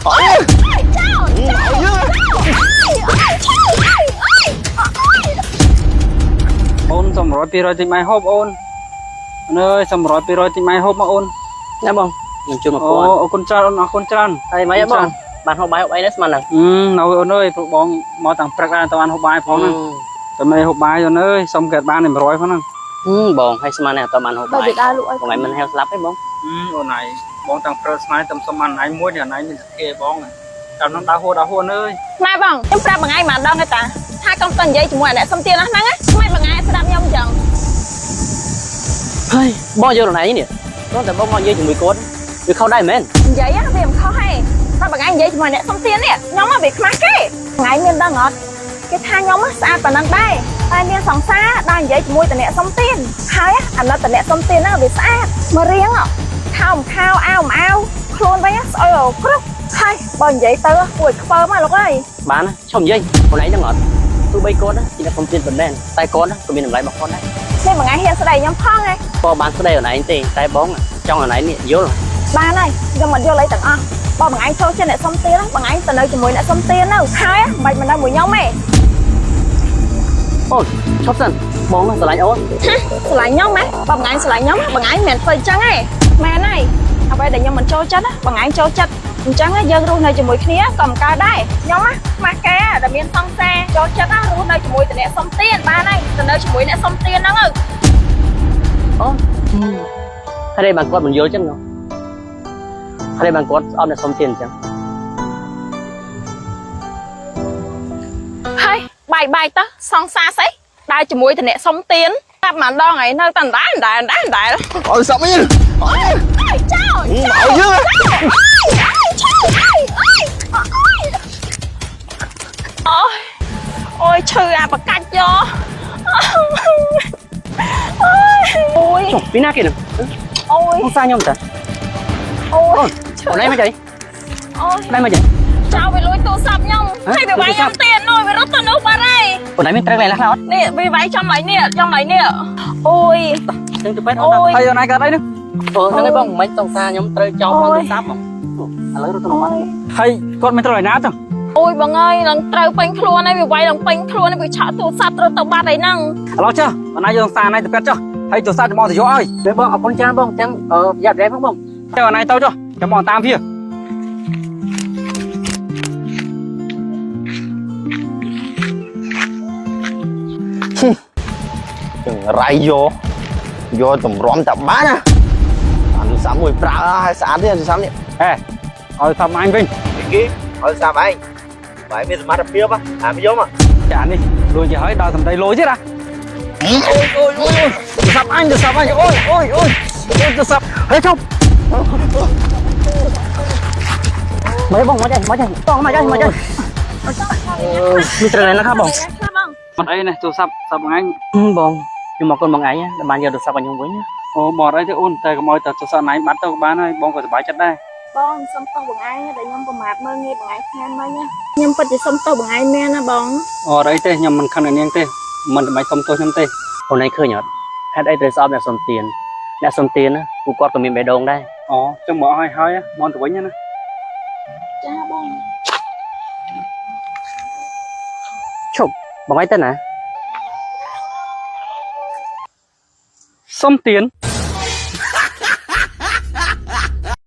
អូយ ចោលចោល យើង អូយឈឺអូយអូយអូយ អូនសំ100 200ទិញបាយហូបអូនអូនអើយសំ100 200ទិញបាយហូបមកអូន ណាបងខ្ញុំជួយមក អូ ពាន់ អរគុណច្រើនអូនអរគុណច្រើន ហើយមិនអីបងបានហូបបាយហូបអីដែរស្មានហ្នឹង អឺនៅអូនអើយព្រោះបងមកតាំងព្រឹកដែរតើបានហូបបាយផងហ្នឹងតែមិនហូបបាយអូនអើយសុំគេបាន100ផងហ្នឹង បងហើយស្មានតែអត់បានហូប បើ បាយ វាដើរលក់ឲ្យ បងឯងមិនហេវស្លាប់ទេបង អូនឯងបងតាំងព្រឹកស្មានតែសុំបានឯងមួយនេះឯងមានសទ្ធាបងតាមនោះដើរហួរដើរហួរអើយ ម៉ែបងខ្ញុំប្រាប់មួយថ្ងៃម្ដងឯតាថាកុំតនិយាយជាមួយអ្នកសុំទានហ្នឹងណាម៉ែមួយថ្ងៃស្ដាប់ខ្ញុំអញ្ចឹង ហើយបងយកខ្លួនឯងនេះគ្រាន់តែបងមកនិយាយជាមួយគាត់វាខុសដែរមែន និយាយវាមិនខុសទេតែមួយថ្ងៃនិយាយជាមួយអ្នកសុំទាននេះខ្ញុំវាខ្មាស់គេថ្ងៃមានដឹងអត់គេថាខ្ញុំស្អាតប៉ុណ្ណឹងដែរតែមានសង្សារដល់និយាយជាមួយតអ្នកសុំទានហើយអាណិតតអ្នកសុំទានហ្នឹងវាស្អាតមករៀងខោមខោអាវអាវខ្លួនវិញស្អុយគ្រប់ហើយបើនិយាយទៅគួរឲ្យខ្ពើមលោកអើយ បានឈប់និយាយខ្លួនឯងហ្នឹងអត់ទោះបីគាត់ជាអ្នកសុំទានប៉ុណ្ណេះតែគាត់ក៏មានតម្លៃរបស់គាត់ដែរ នេះមួយថ្ងៃហ៊ានស្ដីខ្ញុំផងឯង បងបានស្ដីខ្លួនឯងទេតែបងចង់ខ្លួនឯងនេះយល់ បានហើយខ្ញុំអត់យល់អីទាំងអស់បើមួយថ្ងៃចូលចិត្តអ្នកសុំទានមួយថ្ងៃទៅនៅជាមួយអ្នកសុំទានទៅហើយមិនបាច់មកនៅមួយខ្ញុំទេ អូនឈប់សិនបងស្រឡាញ់អូន ស្រឡាញ់ខ្ញុំហ៎បើមួយថ្ងៃស្រឡាញ់ខ្ញុំមួយថ្ងៃមិនមែនធ្វើអញ្ចឹងទេមែនហើយអ្វីដែលខ្ញុំមិនចូលចិត្តមួយថ្ងៃចូលចិត្តអញ្ចឹងយើងរស់នៅជាមួយគ្នាក៏មិនកើតដែរខ្ញុំខ្មាស់គេដែលមានសង្សារចូលចិត្តរស់នៅជាមួយតអ្នកសុំទានបានហើយទៅនៅជាមួយអ្នកសុំទានហ្នឹង អូនហើយបានគាត់មិនយល់ចឹងហើយបានគាត់ស្អប់អ្នកសុំទានអញ្ចឹង ហើយបាយបាយទៅសង្សារស្អីដើរជាមួយតអ្នកសុំទានតាប់ម្ដងហើយនៅតែដដែលដដែលដដែល អើយសាប់វិញ អូយចោល អើយយើង អូយអូយឈឺអាបកាច់យកអូយ ចុះពីណាគេនឹង អូយ បងសាខ្ញុំតា អូយ អូនឯងមកចៃ អូយ អូនឯងមកចៃ ចោលវាលួចទូរស័ព្ទខ្ញុំហើយវាវាយខ្ញុំទៀតនោះវារត់ទៅនោះបាត់ហើយ អូនឯងមានត្រូវកន្លែងខ្លះអត់ នេះវាវាយចំឡៃនេះចំឡៃនេះអូយ ចឹងទៅពេទ្យ អូយ ហើយអូនឯងកើតអីនោះ អូហ្នឹងឯងបងមិនសង្សារខ្ញុំត្រូវចោលផងទូរស័ព្ទបងឥឡូវរត់ទៅមក ហើយគាត់មិនត្រូវឯណាទៅ អូយបងអើយនឹងត្រូវពេញខ្លួនហើយវាវាយនឹងពេញខ្លួនហើយវាឆក់ទូរស័ព្ទត្រូវទៅបាត់ហើយហ្នឹង ឥឡូវចុះអូនឯងយកសារណៃទៅពេទ្យចុះហើយទូរស័ព្ទចាំបងទៅយកឲ្យ ទេបងអរគុណច្រើនបងចឹងអឺប្រយ័ត្នរែផងបង ចុះអូនឯងទៅចុះចាំបងតាមវា ចង្រៃយកយកតម្រាំតែបានណាអាទូរស័ព្ទមួយប្រើឲ្យស្អាតទេទូរស័ព្ទនេះ ហេឲ្យសាប់អញវិញ គេឲ្យសាប់ឯងបើឯងមានសមត្ថភាពអាមិនយកមក ចានេះលួចទៅហើយដល់សម្ដីលួចទៀតណាអូយអូយអូយទូរស័ព្ទអញទូរស័ព្ទអញអូយអូយអូយអូយទូរស័ព្ទ ហេជប់មកបងមកចៃមកចៃបងមកចៃមកចៃមានត្រូវណាស់បង ខ្លះបង អត់អីនេះទូរស័ព្ទស័ព្ទអញ បងខ្ញុំអរគុណបងឯងដែលបានយកទូរស័ព្ទរបស់ខ្ញុំវិញ អូបងអត់អីទេអូនតែកុំឲ្យតែទូរស័ព្ទណៃបាត់ទៅក៏បានហើយបងក៏សប្បាយចិត្តដែរ បងសុំទោសបងឯងដែលខ្ញុំប្រមាថមើលងាយបងឯងថ្ងៃមិញខ្ញុំពិតជាសុំទោសបងឯងមែនណាបង អូអត់អីទេខ្ញុំមិនខឹងអ្នកនាងទេមិនចាំបាច់សុំទោសខ្ញុំទេ អូនឯងឃើញអត់ហេតុអីត្រូវស្អប់អ្នកសុំទានអ្នកសុំទានណាពួកគាត់ក៏មានបេះដូងដែរ អូចឹងមកឲ្យហើយមកទៅវិញណា ចាបង ឈប់បងឯងទៅណា សុំទាន